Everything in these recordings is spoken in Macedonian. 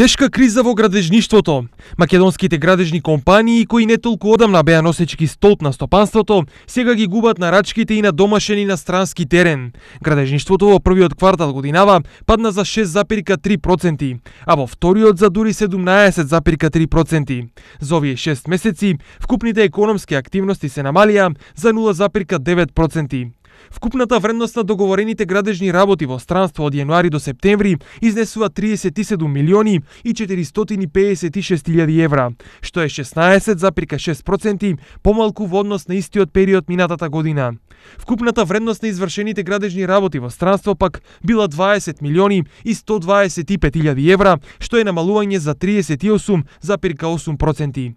Тешка криза во градежништвото. Македонските градежни компании, кои не толку одамна беа носечки столб на стопанството, сега ги губат нарачките и на домашен и на странски терен. Градежништвото во првиот квартал годинава падна за 6,3%, а во вториот за дури 17,3%. За овие 6 месеци, вкупните економски активности се намалија за 0,9%. Вкупната вредност на договорените градежни работи во странство од јануари до септември изнесува 37 милиони и 456 илјади евра, што е 16,6% помалку во однос на истиот период минатата година. Вкупната вредност на извршените градежни работи во странство пак била 20 милиони и 125 илјади евра, што е намалување за 38,8%.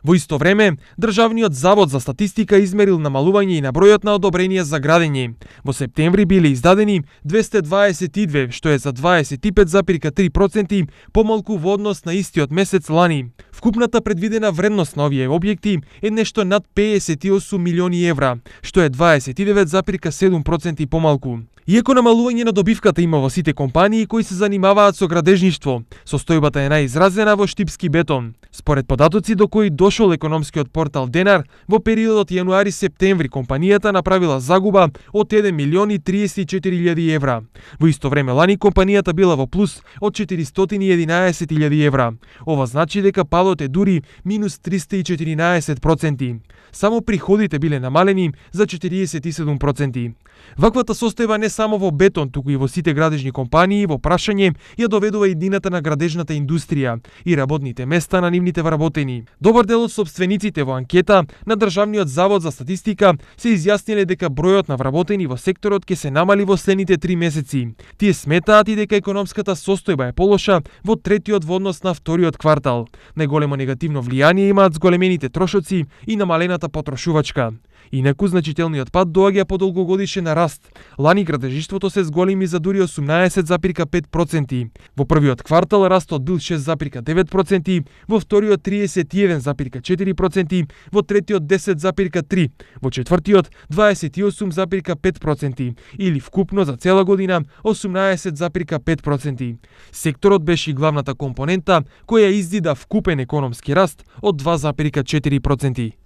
Во исто време, Државниот завод за статистика измерил намалување и на бројот на одобренија за градење. Во септември биле издадени 222, што е за 25,3% помалку во однос на истиот месец лани. Вкупната предвидена вредност на овие објекти е нешто над 58 милиони евра, што е 29,7% помалку. Иако намалување на добивката има во сите компании кои се занимаваат со градежништво, состојбата е најизразена во Штипски бетон. Според податоци до кои дошол економскиот портал Денар, во периодот јануари-септември компанијата направила загуба од 1 милиони 34 илјади евра. Во исто време лани компанијата била во плюс од 411 илјади евра. Ова значи дека падот е дури минус 314%. Само приходите биле намалени за 47%. Ваквата состојба не само во бетон, туку и во сите градежни компании во прашање ја доведува иднината на градежната индустрија и работните места на нивните вработени. Добар дел од сопствениците во анкета на Државниот завод за статистика се изјасниле дека бројот на вработени во секторот ќе се намали во следните 3 месеци. Тие сметаат и дека економската состојба е полоша во третиот во однос на вториот квартал. Најголемо негативно влијание имаат зголемените трошоци и намалената потрошувачка. Инаку значителниот пат доаѓа по долгогодишен раст. Лани градежништвото се зголеми за дури 18,5%. Во првиот квартал растот бил 6,9%, во вториот 31,4%, во третиот 10,3%, во четвртиот 28,5% или вкупно за цела година 18,5%. Секторот беше и главната компонента која издида вкупен економски раст од 2,4%.